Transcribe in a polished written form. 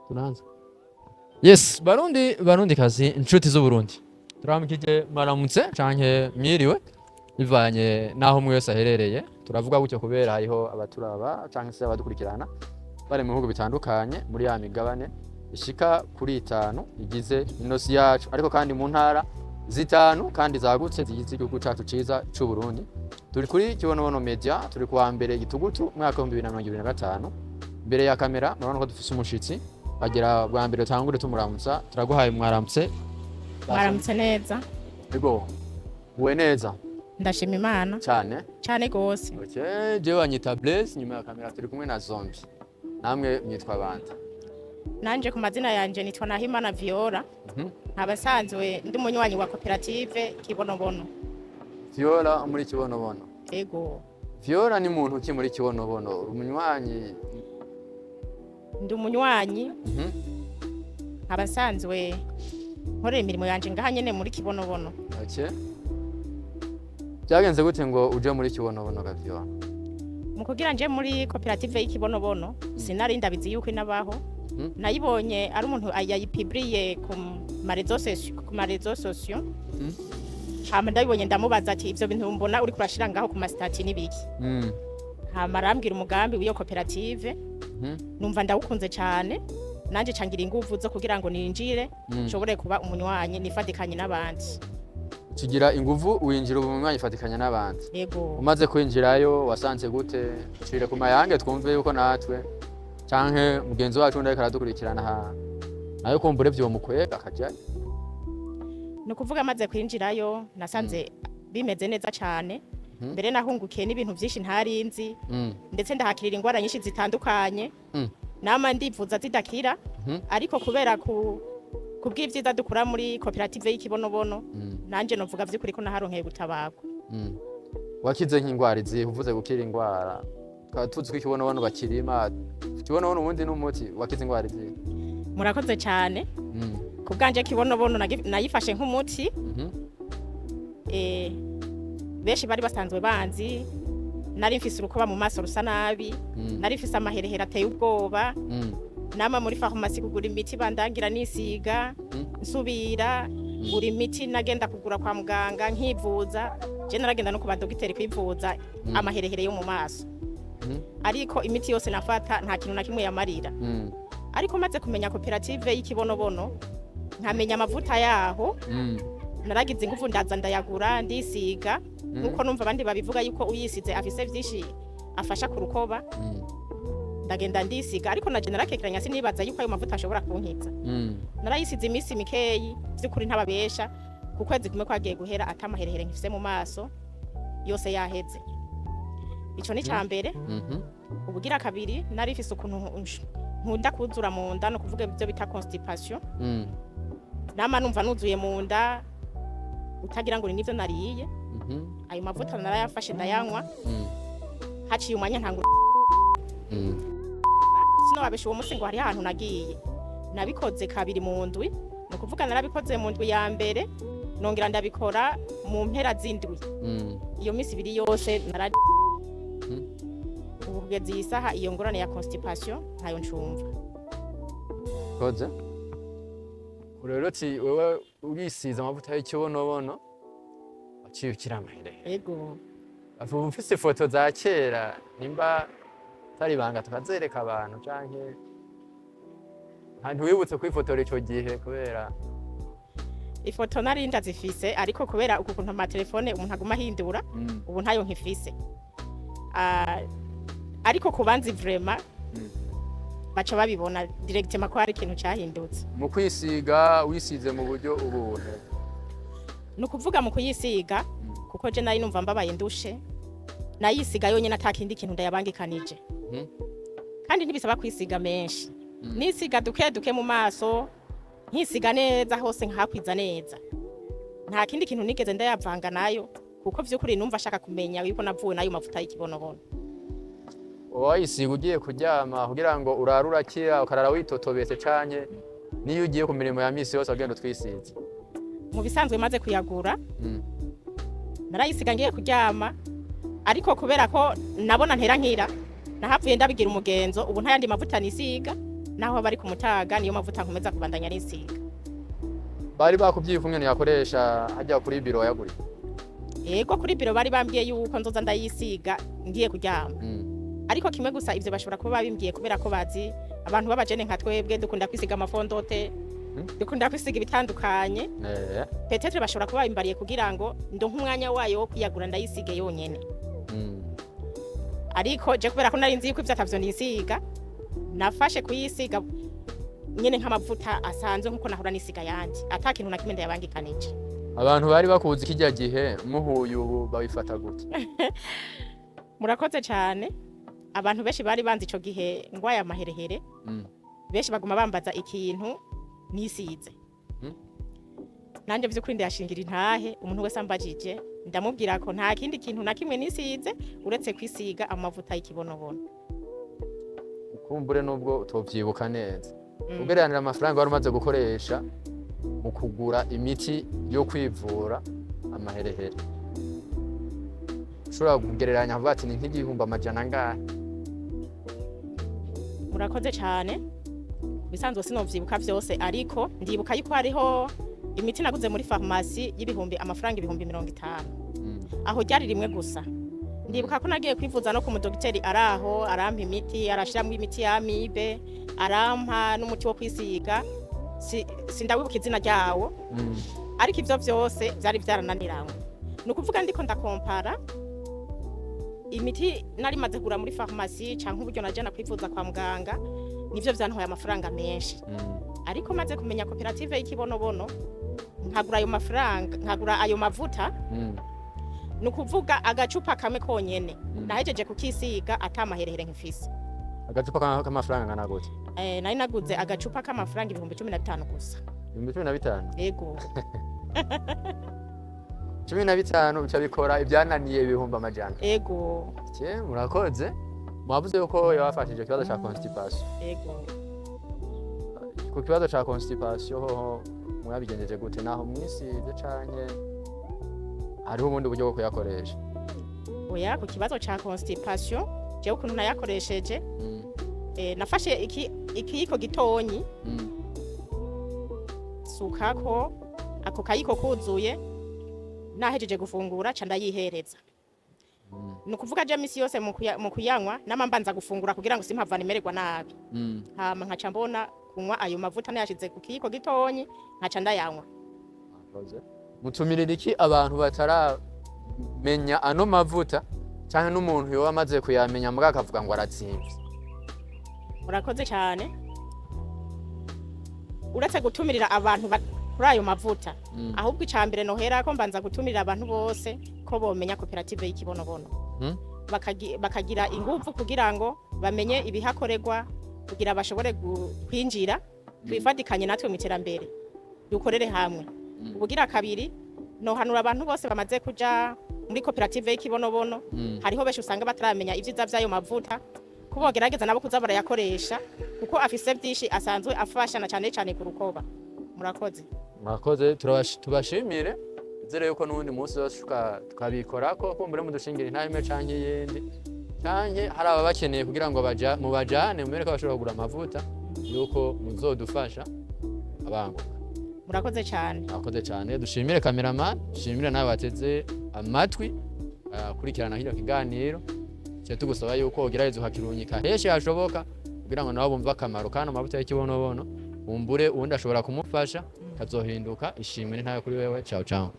Tunaanza. Yes, Barundi, Barundi kazi, inshuti z'Uburundi. Turamukije, mwaramutse canke mwiriwe bivanye naho umwe wese aherereye. Turavuga gutyo kubera hariho abaturaba canke se abadukurikirana bari mu bihugu bitandukanye muri ya migabane ishika kuri itanu igize inosi yacu, ariko kandi mu ntara zitanu kandi zagutse zigize igihugu cacu ciza c'u Burundi. Turi kuri Kibonobono Media, turi kuwa mbere Gitugutu mwaka 2025. Mbere ya kamera murabona ko dufise umushitsi agera bwa mbere, tangure tumuramutsa. Turaguhaye mwaramutse. Mwaramutse neza. Ego, uwe neza? Ndashima Imana. Cyane. Cyane gose. Okay, jewe wanyita Blaise, nyuma ya kamera turi kumwe na Zombie. Namwe mwitwa bande? Nanje ku mazina yanje nitwa Nahimana Viola, nkaba nsanzwe ndi umunywanyi wa koperative Kibonobono. Viola muri Kibonobono. Ego. Viola ni muntu ki muri Kibonobono? Umunywanyi? Ndi umunywanyi, nkaba nsanzwe nkorera imirimo yanje ngaha nyene muri Kibonobono. Okay. Byagenze gute ngo uje muri Kibonobono ga Viola? Mu kugira nje muri koperative y'Ikibonobono, sinari ndabizi yuko inabaho. Nayibonye ari umuntu yayipubliye ku ma réseaux sociaux, ku ma réseaux sociaux. Hama ndabibonye ndamubaza ati: "Ivyo bintu mbona uriko urashira ngaho ku ma statuts n'ibiki?" Hama arambwira umugambi w'iyo koperative. Numva ndawukunze cyane, nanje cangira inguvu zo kugira ngo ninjire, nshobore kuba umunywanyi nifatikanye n'abandi. Kigira inguvu winjira ubu munywanyi fatikanya n'abandi. Yego. Umaze kwinjirayo wasanze gute? Cire ku mayange twumve yuko natwe canke mugenzi wacu undi ariko aradukurikirana ha nayo kumbure vyomukwega akajayo. Ni ukuvuga maze kwinjirayo nasanze bimeze neza cyane. Mbere nahungukiye n'ibintu byinshi ntari nzi, ndetse ndahakirira ingwara nyinshi zitandukanye nama ndivuza zidakira, ariko kubera ku kubw'ivyiza dukura muri koperative y'Ikibonobono, nanje novuga vy'ukuri ko naharonkeye gutabarwa. Wakize nk'ingwara izihe? Uvuze gukira ingwara, tukaba tuzi ko ikibonobono bakirima, ikibonobono ubundi n'umuti. Wakize ingwara izihe? Murakoze cyane. Ku bwanje Kibonobono nayifashe nk'umuti. Benshi bari basanzwe banzi nari mfise urukoba mu maso rusa nabi, nari mfise amaherehere ateye ubwoba. Nama muri farumasi kugura imiti bandangira nisiga, nsubira gura imiti, nagenda kugura kwa muganga nkivuza. Je naragenda no ku badogiteri kwivuza amaherehere yo mu maso, ariko imiti yose nafata nta kintu na kimwe yamarira. Ariko maze kumenya koperative y'Ikibonobono, nkamenya amavuta yaho, naragize ingufu ndaza ndayagura ndisiga, nkuko numva abandi babivuga yuko uyisize afise vyinshi afasha ku rukoba. Ndagenda ndisiga, ariko naje narakekeranya, sinibaza yuko ayo mavuta ashobora kunkiza. Narayisize iminsi mikeyi, vy'ukuri ntababesha, ku kwezi kumwe kwagiye guhera atamaherehere nkifise mu maso, yose yaheze. Ico ni ca mbere. Ubugira kabiri, nari mfise ukuntu nkunda kuzura mu nda, no kuvuga ibyo bita constipation. Nama numva nuzuye mu nda utagira ngo ni nivyo nariye. Ayo mavuta narayafashe ndayanywa, haciye umwanya ntangura sinobabesha uwo munsi ngo hari ahantu nagiye. Nabikoze kabiri mu ndwi, ni ukuvuga narabikoze mu ndwi ya mbere, nongera ndabikora mu mpera z'indwi. Iyo minsi ibiri yose nara ubu kugeza iyi saha iyo ngorane ya constipation ntayo ncumva. Koze rero ti wewe urisize amavuta y'ikibonobono waciye ukira amaherehere? Ego. Ubu ufise ifoto za kera, nimba atari ibanga tukazereka abantu, canke nta ntiwibutse kwifotora ico gihe kubera? Ifoto nari ndazifise, ariko kubera uku kuntu amatelefone umuntu aguma ahindura, ubu ntayo nkifise. Ah, ariko ku banzi vraiment baca babibona directement ko hari ikintu cyahindutse. Mu kwisiga wisize mu buryo ubuhe? Ni ukuvuga mu kuyisiga, kuko je nari numva mbabaye ndushe, nayisiga yonyine atakindi kintu ndayabangikanije. Kandi ntibisaba kwisiga menshi. Nisiga duke duke mu maso, nkisiga neza hose, nkahakwiza neza. Nta kindi kintu nigeze ndayavanga nayo, kuko vy'ukuri numva ashaka kumenya yuko navuwe n'ayo mavuta y'Ikibonobono. Wayisiga ugiye kuryama kugira ngo urare urakira, ukarara witotobetse, canke niyo ugiye ku mirimo ya misi yose wagenda utwisize? Mu bisanzwe maze kuyagura, narayisiga ngiye kuryama, ariko kubera ko nabona ntera nkira, nahavuye ndabigira umugenzo. Ubu nta yandi mavuta nisiga. Naho bari ku mutaga, niyo mavuta nkomeza kubandanya nisiga. Bari bakubwiye ukungene yakoresha hajya kuri biro wayaguriye? Yego, kuri biro bari bambwiye yuko nzoza ndayisiga ngiye kuryama. Ariko kimwe gusa, ivyo bashobora kuba babimbwiye kubera ko bazi abantu b'abajene nka twebwe dukunda kwisiga ama fond de teint, dukunda kwisiga ibitandukanye. Peut-être bashobora kuba babimbariye kugira ngo ndonke umwanya wayo wo kwiyagura, ndayisige yonyene. Ariko je, kubera ko nari nzi yuko ivyo atavyo nisiga, nafashe kuyisiga nyene nk'amavuta asanzwe, nkuko nahora nisiga yandi, ata kintu na kimwe ndayabangikanije. Abantu bari bakuzi kijya gihe muhuye ubu babifata gute? Murakoze cyane. Abantu benshi bari banzi ico gihe ngwaye amaherehere, benshi baguma bambaza ikintu nisize. Nanje vy'ukuri ndayashingira intahe, umuntu wese ambajije ndamubwira ko nta kindi kintu na kimwe nisize uretse kwisiga amavuta y'ikibonobono. Kumbure nubwo utovyibuka neza, ugereranira amafaranga wari umaze gukoresha mu kugura imiti yo kwivura amaherehere, ushobora kugereranya avuga ati ni nk'igihumbi amajana angahe? Murakoze cyane. Bisanzwe sinovyibuka vyose, ariko ndibuka yuko hariho imiti naguze muri farumasi y'ibihumbi amafaranga 50,000. Aho ryari rimwe gusa. Ndibuka ko nagiye kwivuza no ku mudogiteri araho, arampa imiti, arashiramwo imiti y'amibe, arampa n'umuti wo kwisiga. Sindawibuka izina ryawo, ariko ivyo vyose vyari vyarananiranywe. Ni ukuvuga ndiko ndakompara imiti nari maze kugura muri farumasi canke uburyo najana kwivuza kwa muganga, nivyo vyantwaye amafaranga menshi. Ariko maze kumenya koperative y'ikibonobono, nkagura ayo mafaranga, nkagura ayo mavuta, ni ukuvuga agacupa kamwe konyene, nahejeje kukisiga ata maherehere nkifise. Agacupa k'amafaranga angana gute? Nari naguze agacupa k'amafaranga 15,000 gusa. 15,000? Yego. 15 bica bikora ibyananiye ibihumbi amajana. Ego. Ke, murakoze. Mwavuze yuko yabafashije ikibazo ca constipation. Ego. Ku kibazo ca constipation hoho mwabigenjeje gute? Naho mwisize canke hariho ubundi buryo bwo kuyakoresha? Oya, ku kibazo ca constipation, jewe ukuntu nayakoresheje, nafashe ikiyiko gitonyi, sukako ako kayiko kuzuye, nahejeje gufungura ca ndayihereza. Ni ukuvuga je misi yose mu kuyanywa nama mbanza gufungura kugira ngo simpavane imererwa nabi. Hama nkaca mbona kunywa ayo mavuta nayashize ku kiyiko gitonyi, nkaca ndayanywa. Murakoze. Mutumirira iki abantu bataramenya ano mavuta, canke n'umuntu yoba amaze kuyamenya mbwa akavuga ngo aratsimvye? Murakoze cyane. Uretse gutumirira abantu kuri ayo mavuta, ahubwo icya mbere nohera ko mbanza gutumirira abantu bose ko bomenya koperative y'ikibonobono, bakagira ingufu kugira ngo bamenye ibihakorerwa, kugira bashobore kwinjira, twifatikanye natwe mu iterambere, dukorere hamwe. Ubugira kabiri, nohanura abantu bose bamaze kuja muri koperative y'ikibonobono, hariho benshi usanga bataramenya ibyiza by'ayo mavuta, ko bogerageza nabo kuza barayakoresha, kuko afise byinshi asanzwe afasha, na cyane cyane ku rukoba. Murakoze. Murakoze. Tubashimire. Nizere yuko n'uwundi munsi wose tukabikorako, kumbure mudushingira intara imwe canke iyindi, canke hari ababakeneye kugira ngo mubajane mubereke ko bashobora kugura amavuta, yuko muzodufasha abanguka. Murakoze cyane. Murakoze cyane. Dushimire cameraman, dushimire nawe wateze amatwi akurikirana kino kiganiro. Cyo tugusaba yuko ugerageza ukakirunyika henshi hashoboka kugira ngo nabo bumve akamaro kandi amavuta y'ikibonobono, wumbure uwundi ashobora kumufasha kazohinduka. Ishimwe n'intayo kuri wewe. Ciao ciao.